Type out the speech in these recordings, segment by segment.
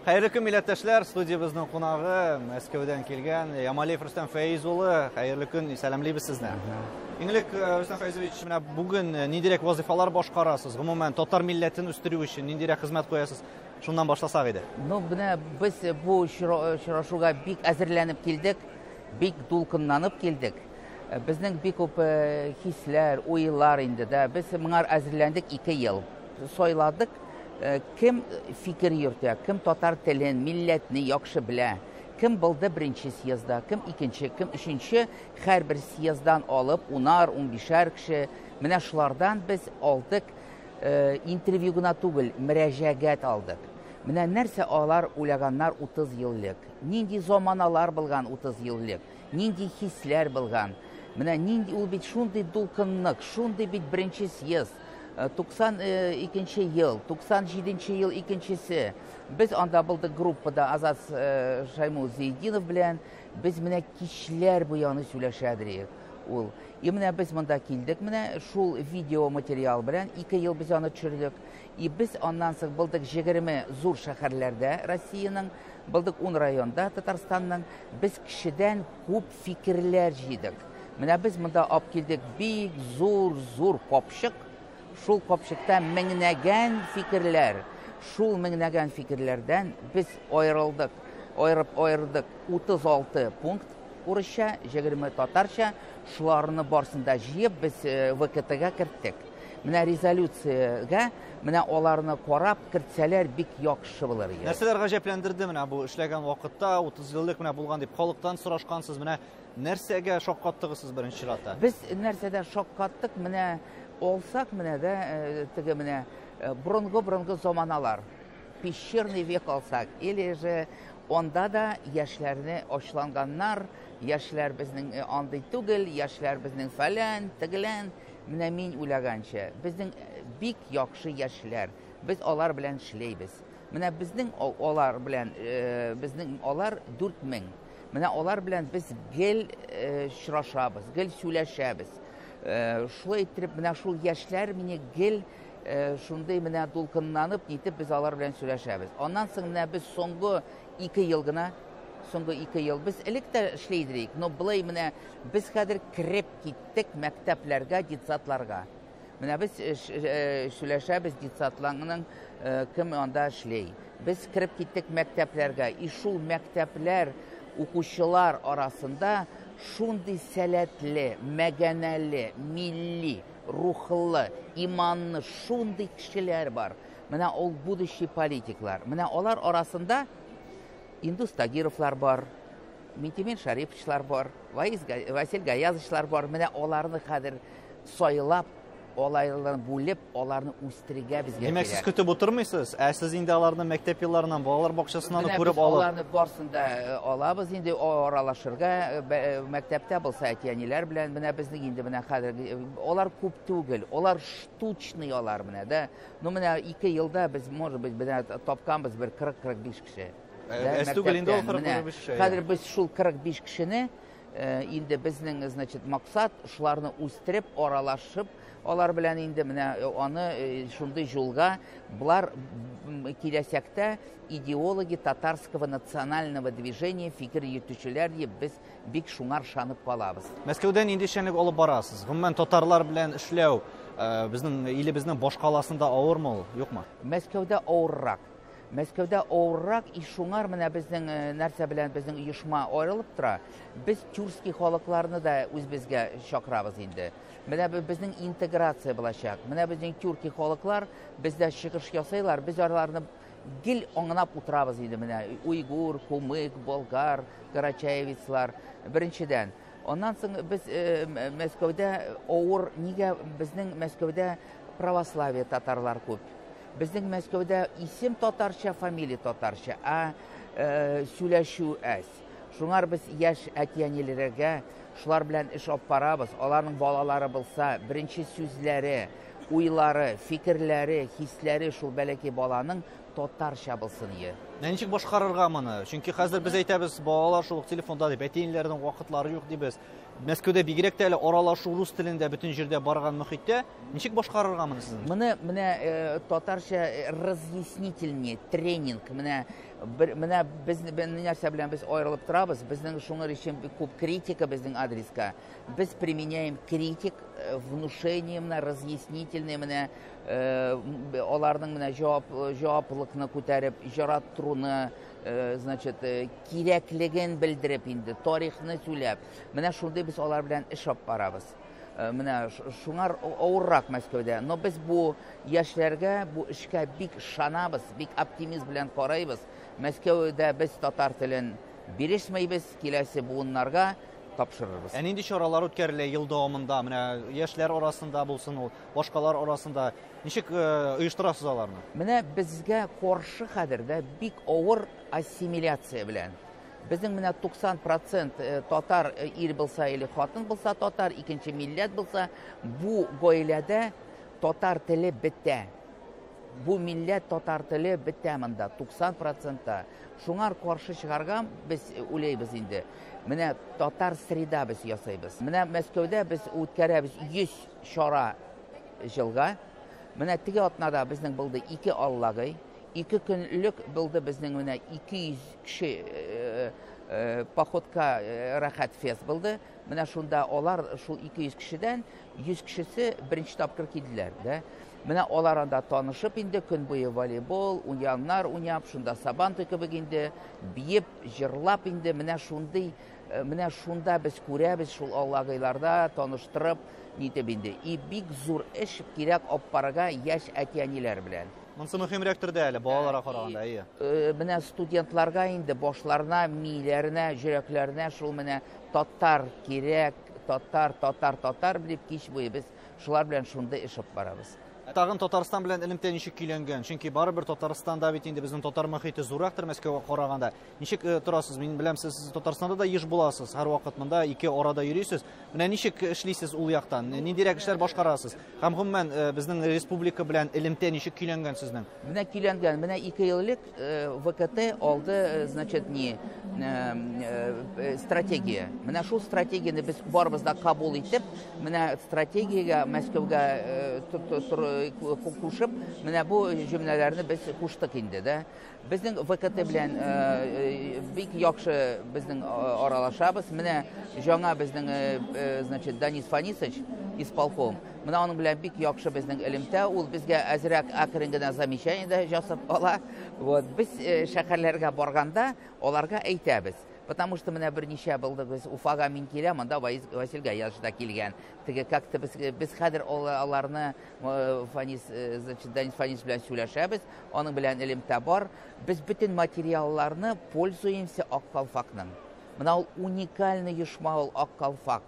Хәерле көн, милләттәшләр! Студиябезнең кунагы Мәскәүдән килгән Ямалиев Рөстәм Фәиз улы. Хәерле көн, сәламлибез сезне. Иң элек, Рөстәм Фәизович, менә бүген ниндирәк вазыйфалар башкарасыз? Гомумән, татар милләтен үстерү өчен ниндирәк хезмәт куясыз? Шуннан башласак иде. Ну, менә без бу очрашуга бик әзерләнеп килдек, бик дулкынланып килдек. Безнең бик күп хисләр, уйлар инде дә. Без моңа әзерләндек 2 ел. Сайладык, кем фикер йөртә, кем татар телен, милләтне яхшы белә, кем булды беренче съездда, кем икенче, кем өченче, һәрбер съезддан алып, унар, унбишәр кеше, менә шулардан без алдык, интервью гына түгел, мөрәҗәгать алдык. Менә нәрсә алар уйлаганнар 30 ел элек, нинди заманалар булган 30 ел элек, нинди хисләр булган. Менә нинди ул бит шундый дулкынлык, шундый бит беренче съезд. 92 ел, 97 ел икенчесе. Без анда булдык группада Азат Шаймул Зиятдинов белән. Без менә кичләр буе аны сөйләшәдер ул. И менә без монда килдек, менә шул видео материал белән 2 ел без аны төшердек. И без аннан соң булдык 20 зур шәһәрләрдә Россиянең, булдык 10 районда Татарстанның. Без кешедән күп фикерләр җыйдык. Менә без монда алып килдек бик зур-зур капчык. Шул капчыкта меңнәгән фикерләр. Шул меңнәгән фикерләрдән без аерылдык, аерып аердык 36 пункт урысча, 20 татарча. Шуларны барсын да җыеп без ВКТга керттек. Менә резолюциягә, менә аларны карап кертсәләр бик яхшы булыр иде. Нәрсәләр гаҗәпләндерде менә бу эшләгән вакытта, 30 еллык менә булган дип халыктан сорашкансыз, менә нәрсәгә шаккаттыгыз сез беренче чиратта? Без нәрсәдә шаккаттык, менә алсак менә дә теге менә борынгы-борынгы заманалар, пещерный век алсак, или же анда да яшьләрне ачланганнар, яшьләр безнең андый түгел, яшьләр безнең фәлән, тегелән. Менә мин уйлаганча, безнең бик яхшы яшьләр, без алар белән эшләйбез. Менә безнең алар белән, безнең алар 4000. Менә алар белән без гел очрашабыз, гел сөйләшәбез. Шулай иттереп, менә шул яшьләр мине гел шундый менә дулкынланып, нитеп без алар белән сөйләшәбез. Аннан соң менә без соңгы 2 ел гына, соңгы 2 ел без элек тә эшли идек, но былай менә без хәзер кереп киттек мәктәпләргә, детсадларга. Менә без сөйләшәбез детсадларның кем анда эшли. Без кереп киттек мәктәпләргә. И шул мәктәпләр укучылар арасында шундый сәләтле, мәгәнәле, милли, рухлы, иманлы шундый кешеләр бар. Менә ул будущий политиклар. Менә алар арасында Индус Тагировлар бар, Минтимер Шариповчлар бар, Василь Гаязовчлар бар. Менә аларны хәзер сайлап, аларны бүлеп, аларны үстерергә безгә Димәк, сез кирәк. көтеп утырмыйсыз, ә сез инде аларны мәктәп елларыннан, балалар бакчасыннан Менә күреп без алып. Аларны барсын да алабыз инде, аралашырга, мәктәптә булса әти-әниләр белән, менә безнең инде менә хәзер, алар күп түгел, алар штучный алар менә, да. Ну, менә 2 елда без, может быть, менә тапканбыз бер кырык-кырык биш кеше. Да, Әз түгел инде ул мәктәптән. кырык Менә кырык биш кеше, хәзер әйе. без шул 45 кешене, инде безнең, значит, максат шуларны үстереп, аралашып, алар белән инде менә аны шундый юлга, булар киләчәктә идеологи татарского национального движения фикер йөртүчеләр дип без бик шуңар ышанып калабыз. Мәскәүдә нинди эшчәнлек алып барасыз? Гомумән, татарлар белән эшләү, безнең илебезнең башкаласында авырмы ул, юкмы? Мәскәүдә авыррак. Мәскәүдә авыррак, и шуңар менә безнең нәрсә белән безнең оешма аерылып тора. Без тюркский халыкларны да үзебезгә чакырабыз инде. Менә безнең интеграция булачак. Менә безнең тюрки халыклар бездә чыгыш ясыйлар, без аларны гел аңлап утырабыз инде менә. Уйгур, кумык, болгар, карачаевецлар беренчедән. Аннан соң без Мәскәүдә авыр, нигә безнең Мәскәүдә православие татарлар күп. Безнең Мәскәүдә исем татарча, фамилия татарча, а сөйләшү әз. Шуңар без яшь әти-әниләргә шулар белән эш алып барабыз. Аларның балалары булса, беренче сүзләре, уйлары, фикерләре, хисләре шул бәләкәй баланың татарча булсын ие. Ә ничек башкарырга моны? Чөнки хәзер без әйтәбез, балалар шул ук телефонда дип, әти-әниләрнең вакытлары юк дибез. Мәскәүдә бигрәк тә әле аралашу рус телендә бөтен җирдә барган мөхиттә ничек башкарырга моны сезнең? Моны менә татарча разъяснительный тренинг, менә бер, менә без нәрсә белән без аерылып торабыз, безнең шуңар өчен бик күп критика безнең адреска. Без применяем критик, внушение, менә разъяснительный, менә аларның менә җаваплылыкны күтәреп, жараттыруны, значит, кирәклеген белдереп инде, тарихны сөйләп. Менә шундый без алар белән эш алып барабыз. Менә шуңар авыррак Мәскәүдә. Но без бу яшьләргә, бу эшкә бик ышанабыз, бик оптимизм белән карайбыз. Мәскәүдә без татар телен бирешмәйбез, киләсе буыннарга тапшырырбыз. Ә нинди чаралар үткәрелә ел дәвамында? Менә яшьләр арасында булсын ул, башкалар арасында ничек оештырасыз аларны? Менә безгә каршы хәзердә бик авыр ассимиляция белән. Безнең менә 90% татар ир булса или хатын булса татар, икенче милләт булса, бу гаиләдә татар теле бетә. Бу милләт татар теле бетә монда 90%. Шуңар каршы чыгарга без уйлыйбыз инде. Менә татар среда без ясыйбыз. Менә Мәскәүдә без үткәрәбез 100 чара җылга. Менә теге атнада безнең булды 2 аллагый. 2 көнлек булды безнең менә 200 кеше походка рәхәт фест булды. Менә шунда алар шул 200 кешедән 100 кешесе беренче тапкыр килделәр, да. Менә алар анда танышып инде көн буе волейбол, уйнар уйнап, шунда сабантуй кебек инде биеп, җырлап инде менә шундый, менә шунда без күрәбез шул аллагыйларда таныштырып нитеп инде. И бик зур эш кирәк алып барырга яшь әти-әниләр белән. Монысы мөһимрәктер дә әле балаларга караганда, әйе. Менә студентларга инде башларына, миләренә, йөрәкләренә шул менә татар кирәк, татар, татар, татар дип кич буе без шулар белән шундый эш алып барабыз. Тагын Татарстан белән элемтә ничек көйләнгән? Чөнки барыбер Татарстанда бит инде безнең татар мөхите зуррактыр Мәскәүгә караганда. Ничек торасыз? Мин беләм, сез Татарстанда да еш буласыз, һәрвакыт монда ике арада йөрисез. Менә ничек эшлисез ул яктан? Ниндирәк эшләр башкарасыз? Һәм гомумән, безнең республика белән элемтә ничек көйләнгән сезнең? Менә көйләнгән, менә 2 ел элек ВКТ алды, значит, не стратегия. Менә шул стратегияне без барыбыз да кабул итеп, менә стратегиягә Мәскәүгә кушып, менә бу җөмләләрне без куштык инде, да. Безнең ВКТ белән бик яхшы безнең аралашабыз. Менә жаңа безнең значит, Данис Фанисович, исполком. Менә аның белән бик яхшы безнең элемтә. Ул безгә әзрәк әкрен генә замечание дә ясап ала. Вот. Без шәһәрләргә барганда аларга әйтәбез. Потому что менә берничә булды, без Уфага мин киләм, анда Василь Гаязович та килгән. Теге как-то без хәзер аларны Фанис значит, Данис Фанис белән сөйләшәбез, аның белән элемтә бар. Без бөтен материалларны пользуемся Ак калфакның. Менә ул уникальный оешма ул Ак калфак.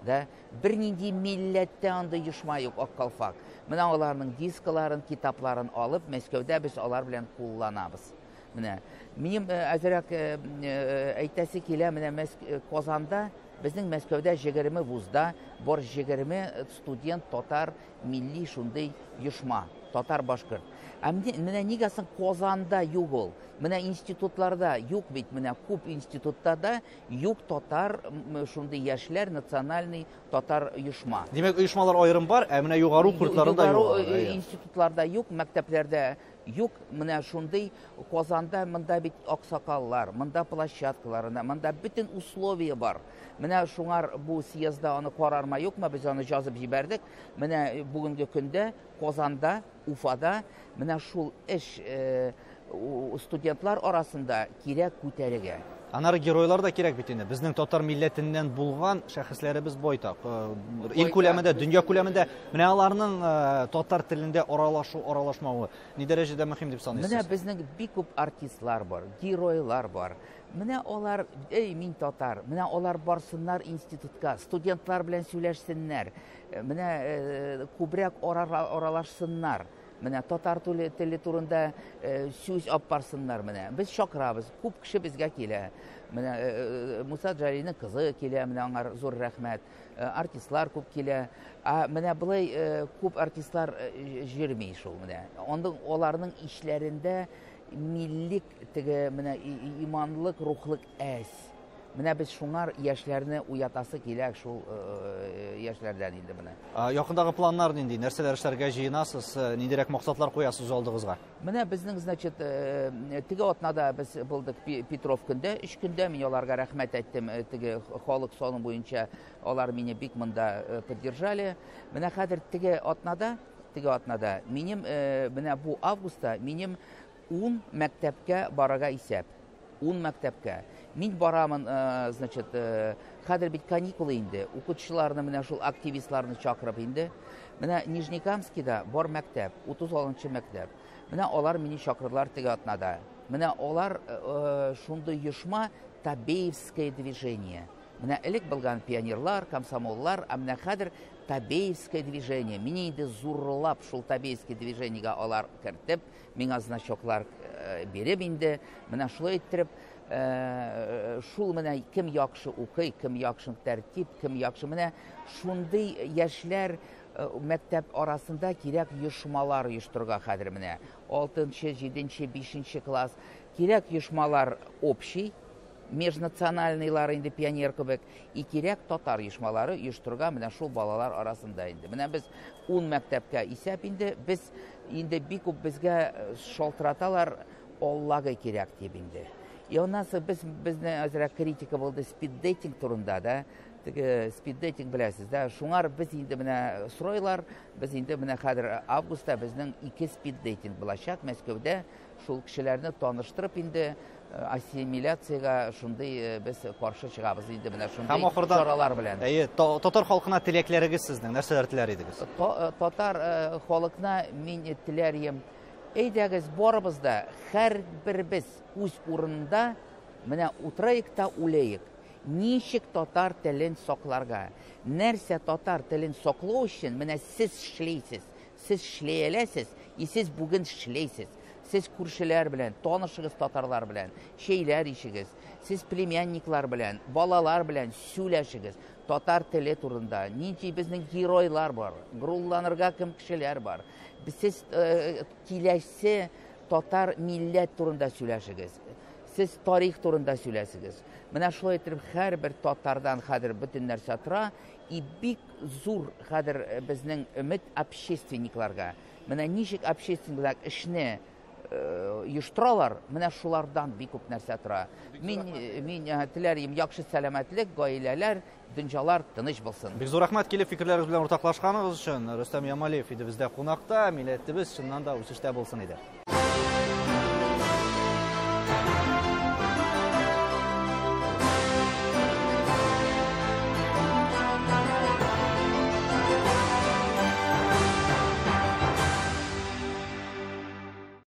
Да? Бернинди милләттә андый оешма юк Ак калфак. Менә аларның дискларын, китапларын алып, Мәскәүдә без алар белән кулланабыз. Менә минем әзрәк әйтәсе килә, менә Казанда, безнең Мәскәүдә 20 вузда бар 20 студент татар милли шундый оешма, татар башкорт. Ә менә нигә соң Казанда юк ул? Менә институтларда юк бит, менә күп институтта да юк татар шундый яшьләр национальный татар оешма. Димәк, оешмалар аерым бар, ә менә югары уку йортларында Югары, юк алар, әйе. институтларда юк, мәктәпләрдә юк. Менә шундый Казанда монда бит аксакаллар, монда площадкалар, монда бөтен условия бар. Менә шуңар бу съездда аны карарма юкмы, без аны язып җибәрдек. Менә бүгенге көндә Казанда, Уфада менә шул эш студентлар арасында кирәк күтәрергә. Аннары геройлар да кирәк бит инде. Безнең татар милләтеннән булган шәхесләребез байтак. Ил Байтак. күләмендә, дөнья күләмендә менә аларның татар телендә аралашу, аралашмавы ни дәрәҗәдә мөһим дип саныйсыз? Менә безнең бик күп артистлар бар, геройлар бар. Менә алар, эй, мин татар, менә алар барсыннар институтка, студентлар белән сөйләшсеннәр, менә күбрәк аралашсыннар. Менә татар теле турында сүз алып барсыннар менә. Без чакырабыз, күп кеше безгә килә. Менә Муса Джалилнең кызы килә, менә аңар зур рәхмәт. Артистлар күп килә. Ә менә болай күп артистлар җөрми шул менә. Андың аларның ишләрендә миллик теге менә иманлык, рухлык әз. Менә без шуңар яшьләрне уятасы килә, шул яшьләрдән инде менә. Якындагы планнар нинди? Нәрсәләр эшләргә җыенасыз? Ниндирәк максатлар куясыз алдыгызга? Менә безнең, значит, теге атнада без булдык Петров көндә, 3 көндә мин аларга рәхмәт әйттем, теге халык саны буенча алар мине бик монда поддержали. Менә хәзер теге атнада минем, менә бу августта минем 10 мәктәпкә барырга исәп. 10 мәктәпкә. Мин барамын, значит, хәзер бит каникулы инде. Укытучыларны менә шул активистларны чакырып инде. Менә Нижнекамскида бар мәктәп, 36 мәктәп. Менә алар мине чакырдылар теге атнада. Менә алар шундый оешма Табеевское движение. Менә элек булган пионерлар, комсомоллар, ә менә хәзер Табеевское движение. Мине инде зурлап шул Табеевское движениегә алар кертеп, миңа значоклар биреп инде, менә шулай иттереп, шул менә кем яхшы укый, кем яхшы тәртип, кем яхшы, менә шундый яшьләр мәктәп арасында кирәк оешмалар оештырырга хәзер менә. 6-нчы, 7-нче, 5-нче класс кирәк оешмалар общий, межнациональныйлар инде пионер кебек, и кирәк татар оешмалары оештырырга менә шул балалар арасында инде. Менә без 10 мәктәпкә исәп инде, без инде бик күп безгә шалтыраталар, Аллага кирәк дип инде. И аннан соң безне әзрәк критика булды спиддейтинг турында да. Теге спиддейтинг беләсез да. Шуңар без инде менә сройлар, без инде менә хәзер августта безнең 2 спиддейтинг булачак Мәскәүдә. Шул кешеләрне таныштырып инде ассимиляциягә шундый без каршы чыгабыз инде менә шундый чаралар белән. Әйе, татар халкына теләкләрегез сезнең, нәрсәләр теләр идегез? Татар халкына мин теләр идем. Әйдәгез, барыбыз да, һәрберебез үз урынында менә утырайык та үләйек. Ничек татар телен сакларга? Нәрсә татар телен саклау өчен менә сез эшләйсез, сез эшләй аласыз, и сез бүген эшләйсез. Сез күршеләр белән, танышыгыз татарлар белән, чәйләр ишегез, сез племянниклар белән, балалар белән сөйләшегез. Татар теле турында нинди безнең геройлар бар, горурланырга кем кешеләр бар. Сез киләсе татар милләт турында сөйләшегез. Сез тарих турында сөйләсегез. Менә шулай итеп һәрбер татардан хәзер бөтен нәрсә тора, и бик зур хәзер безнең өмет общественникларга. Менә ничек общественниклар эшне оештыралар, менә шулардан бик күп нәрсә тора. Мин теләр идем яхшы сәламәтлек, гаиләләр, дөньялар тыныч булсын. Бик зур рәхмәт килеп фикерләрегез белән уртаклашканыгыз өчен. Рөстәм Ямалиев иде бездә кунакта. Милләтебез чыннан да үсештә булсын иде.